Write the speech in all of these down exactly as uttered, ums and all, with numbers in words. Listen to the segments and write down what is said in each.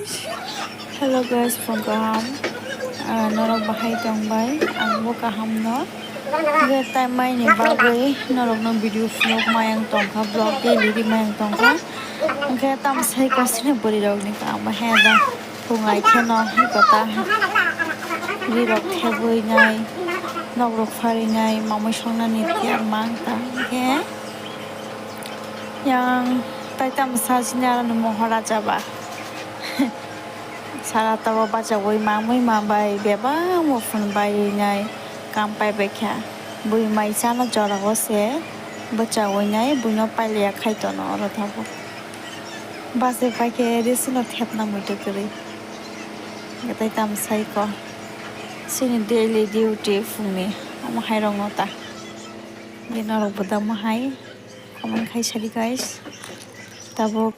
Hello guys, phung kaham. Ah, norok bahai tongbai, ang bo kaham no. Hwnkhe tai mai ni bagwi norok no video vlog mayang tongkha, vlog daily di mayang tongkha. Hwnkhe tam sai kasini bwrwi rok ni kaham bahai da. Phung ai khe no hwnkhe ta ri rok thebwi nai, nok rok phari nai, mamui song nani tiyar mang ta. Hwnkhe yang tai tam sa sini aro ni mohor acha ba. Sara tabuk bachagwi mamwi ma bai bebak muphun baiwi nai kam paibaikha. Bui mai chana jorao se bwchagwi nai buino pailiya khai tono oro tabuk. Bachai paikhe risino thepna muitu kwrwi. Tei tamo saiko chini daily duty phungni omo hairokno ta. Norokbo tamo hai comment khai sadi guys. Tabuk.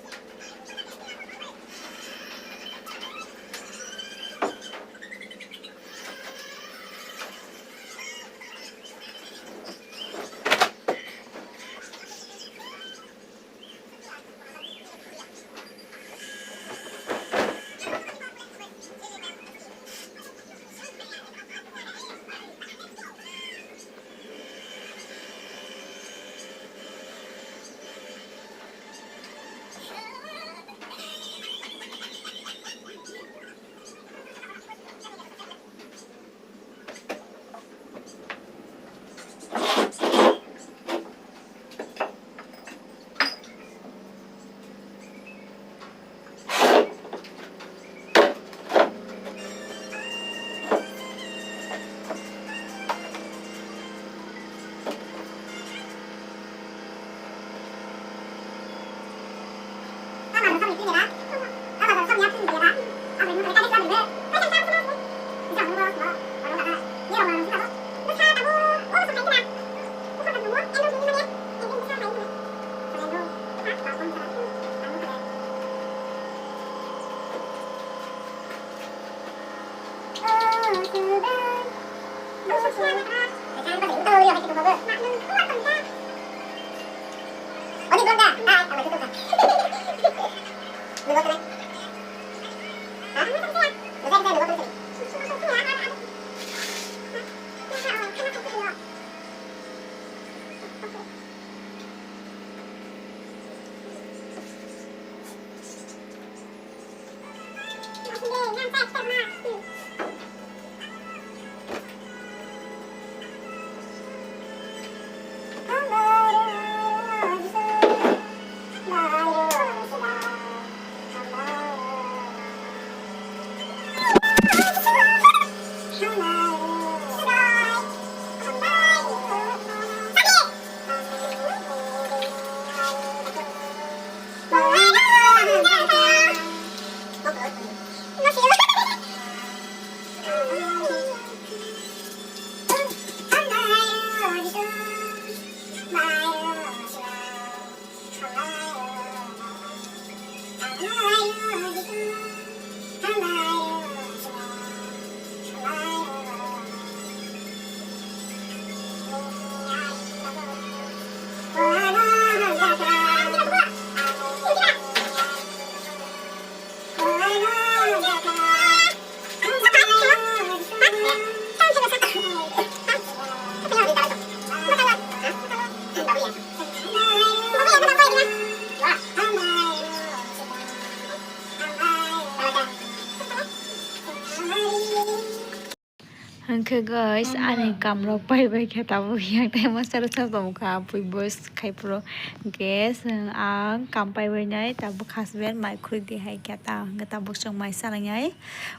Hwnkhe guys, ani kamrok paibai khe tabuk yang tai masa rwchap tongkha, pui boss khai phuru. Hwnkhe chwng ang kam paibai nai tabuk husband mai khurui di hai khe ta, hwnkhe tabuk chwng mai chanai nai,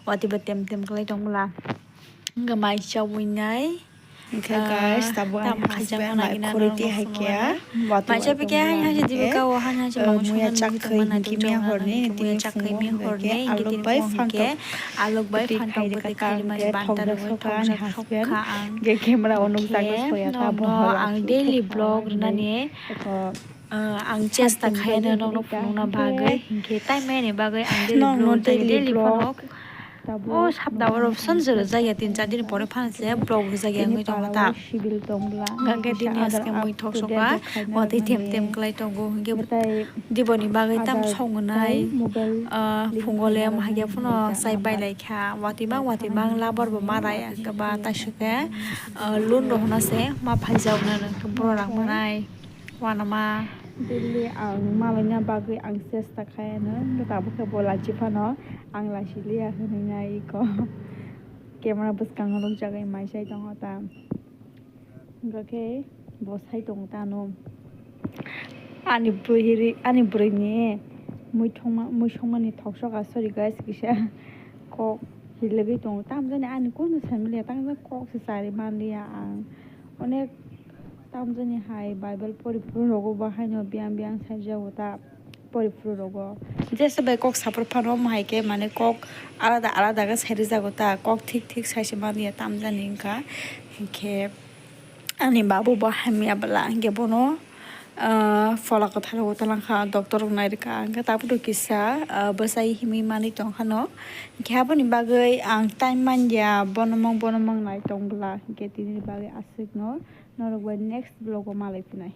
watwi bo tem tem kwlai tong bwla. Hwnkhe mai chawi nai. Hwnkhe guys, tabuk ani husband mai khurui di hai khe. Mai chawi khe hai hai se dibi ka o hai hai se mangso muya chak khai hwnkhe miya horni tini phungo hwnkhe alok bai phantok alok bai phantok bwtwi khai mani banta rwgwi thok jak thok kha ang. Hwnkhe camera o nukjagwi soya ta bohor ang daily vlog rwnani. Ang chesta khaino nokno phunukna bagwi, hwnkhe tai mani bagwi ang daily vlog phano O sapta oro sanjwrwjak ya, tin char din pore phano se block rijak ya wngwi tongo ta. Hwnkhe dini haske mui thok sokha, watwi them them kwlai tongo. Hwnkhe diboni bagwi tam song wnai, ah, phungo le wng hakhe phano chai bai lai kha. Watwi mang watwi mang labar bo ma raya hwnkhe ba taisukhe, ah, loan rok hwnna se ma phaijak nang hwnkhe borok rang manai. Wanama. Daily ang malaina bagwi ang chesta khaiyano, hwnkhe tabukhe bo lachi phano ang lachi liya hwnwi na iko camera bwskango nukjagwi mai sai tongo ta. Hwnkhe bo sai tongo ta ano. Ani bwrwi, ani bwrwini muithokma, muisokmani thok soka, sorry guys, kisa kok hilegwi tongo. Tamjani ani kunu sai manliya, tamjani kok se chari manliya ang. Onek tamjani hai Bible pori phuru rogo bo haino biyang biyang sai jago ta pori phuru rogo. Jesa bai kok saphur phano omo hai khe mane kok alada alada khe sai rijago ta, kok thik thik sai se manliya tamjani wngkha. Hinkhe ani babu bo hamya bwla hinkhe bono, ah, phola kwthar rogo twlang kha, doctor rok nai rwkha. Hinkhe tabukhe kisa, ah, bwsai himwi manwi tong khano. Hinkhe aboni bagwi ang time manliya, bono mung bono mung nai tong bwla hinkhe tini bagwi aswkno norok bai next vlog o malai phinai.